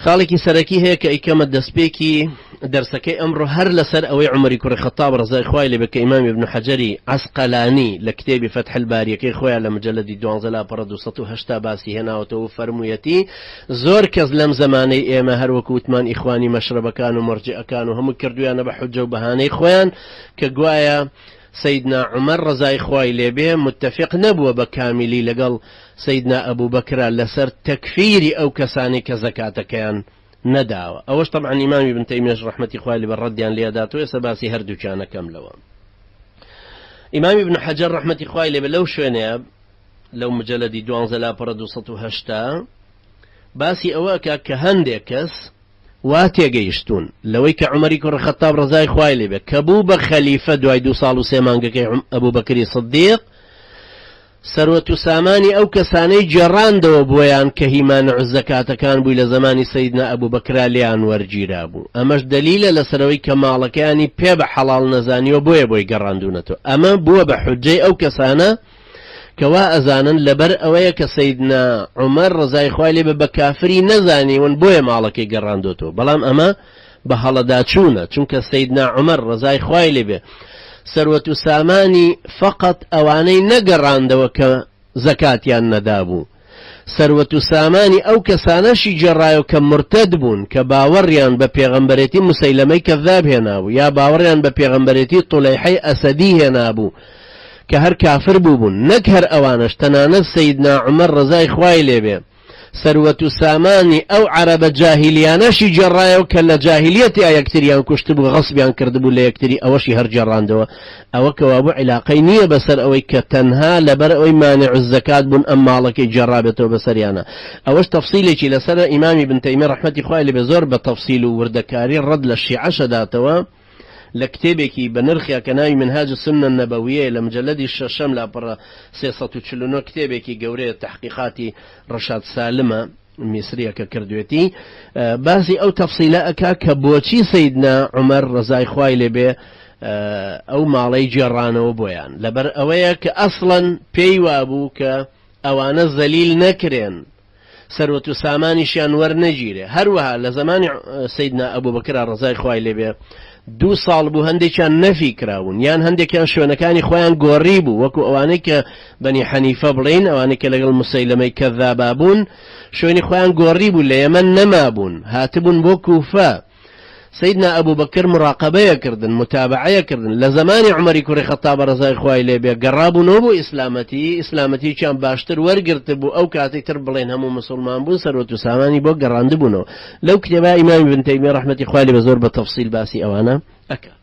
خاڵێکی سەرەکی هەیە کە ئەیکەمە دەستپێکی دەرسەکەی ئەمڕۆ هەر لەسەر ئەوەی عومەری کوڕی خەتاب ڕەزای خوای لێ بێ کە ئیمام ابن حەجەری عەسقەلانی لە کتێبی فەتح الباریەکەی خۆیان لە مجەلەدی دوانزە لاپەڕە 280 باسی هێناوەتەوە و فەرموویەتی زۆر کەس لەم زەمانەی ئێمە هەر وەکو وتمان ئیخوانی مەشرەبەکان و مەرجعەکان و هەموو کردویانە بە حوجە و بەهانەی خۆیان کە گوایە سەیدنا عومەر ڕەزای خوای لێ بێ متفق نەبووە بە کامیلی لەگەڵ سەیدنا ئەبوبەکرا لەسەر تەکفیری ئەو کەسانەی کە زەکاتەکەیان نەداوە ئەوەش تەبعەن ئیمامی ابن تەیمیەش ڕەحمەتی خوای لێ بێ ڕەدیان لێ ئەداتەوە ئێستا باسی هەردووکیان ئەکەم لەوە ئیمامی ابن حەجەر ڕەحمەتی خوای لێ بێ لەو شوێنەیە لەو مجەلەدی دوانزە لاپەڕە 280 باسی ئەوە ئەکا کە هەندێک کەس وا تێگەیشتوون لەوەی کە عومەری کوڕی خەتاب ڕەزای خوای لێ بێ کە بوو بە خەلیفە دوای دوو ساڵ و سێ مانگەکەی ئەبوبەکری سدیق سەروەت و سامانی ئەو کەسانەی گێڕاندەوە بۆیان کە هی مانع الزەکاتەکان بووی لە زەمانی سەیدنا ئەبوبەکرا لێیان وەرگیرابوو ئەمەش دەلیلە لەسەرەوەی کە ماڵەکەیانی پێ بە حەڵاڵ نەزانیوە بۆیە بۆی گەڕاندوونەتەوە ئەمە بووە بە حوجەی ئەو کەسانە کە وا ئەزانن لەبەر ئەوەیە کە سەیدنا عومەر ڕەزای خوای لێ بێ بە کافری نەزانیون بۆیە ماڵەکەی گەڕاندۆتەوە بەڵام ئەمە بە هەڵەداچوونە چونکە سەیدنا عومەر ڕەزای خوای لێ بێ سەروەت و سامانی فەقەت ئەوانەی نەگەڕاندەوە کە زەکاتیان نەدابوو سەروەت و سامانی ئەو کەسانەشی گێڕایەوە کە مورتەد بوون کە باوەڕیان بە پێغەمبەرێتی موسەیلەمەی کەذاب هێنابوو یا باوەڕیان بە پێغەمبەرێتی طولەیحەی ئەسەدی هێنابوو کە هەر کافر بووبوون نەک هەر ئەوانەش تەنانەت سەیدنا عومەر ڕەزای خوای لێ بێ سەروەت و سامانی ئەو عەرەبە جاهیلیانەشی گێڕایەوە کە لە جاهیلیەتیا یەکتریان کوشتبوو غەسبیان کردبوو لە یەکتری ئەوەشی هەر گێڕاندەوە ئەوە کەوابوو عیلاقەی نییە بەسەر ئەوەی کە تەنها لەبەر ئەوەی مانع الزکات بوون ئەم ماڵەکەی گێڕابێتەوە بەسەریانە ئەوەش تەفسیلێکی لەسەرە ئیمامی بن تەیمیە ڕەحمەتی خوای لێ بێ زۆر بە تەفسیل و وردەکاری ڕەد لە شیعەش ئەداتەوە لە کتێبێکی بە نرخیا کە ناوی منهاج السنە النبویە لە مجەلەدی شەشەم لاپەڕە 349 کتێبێکی گەورەیە تەحقیقاتی ڕەشاد سالمە میسریە کە کردوێتی باسی ئەو تەفسیلە ئەکا کە بۆچی سەیدنا عومەر ڕەزای خوای لێ بێ ئەو ماڵەی گێڕانەوە بۆیان لەبەر ئەوەیە کە ئەسڵەن پێی وابوو کە ئەوانە زەلیل نەکرێن سەروەت و سامانیشیان وەرنەگیرێ هەروەها لە زەمانی سەیدنا ئەبوبەکرا ڕەزای خوای لێ بێ دوو ساڵ بوو هەندێکیان نەفی کراون یان هەندێکیان شوێنەکانی خۆیان گۆڕی بوو وەکو ئەوانەی کە بەنی حەنیفە بڵێین ئەوانەی کە لەگەڵ موسەیلەمەی کەذابا بوون شوێنی خۆیان گۆڕی بوو لە یەمەن نەمابوون هاتبوون بۆ کوفە سەیدنا ئەبوبەکر مراقەبەیە کردن متابعەیە کردن لە زەمانی عومەری کوڕی خەتابە ڕەزای خوای لێ بێ گەڕابوونەوە بۆ ئیسلامەتی ئیسلامەتییان باشتر وەرگرتبوو ئەو کاتەی تر بڵێن هەموو مسوڵمان بوون سەروەت و سامانی بۆ گەڕاندبوونەوە لەو کتێبە ئیمامی بن تەیمیە ڕەحمەتی خوای لێ بێ زۆر بە تەفسیل باسی ئەوانە ئەکا.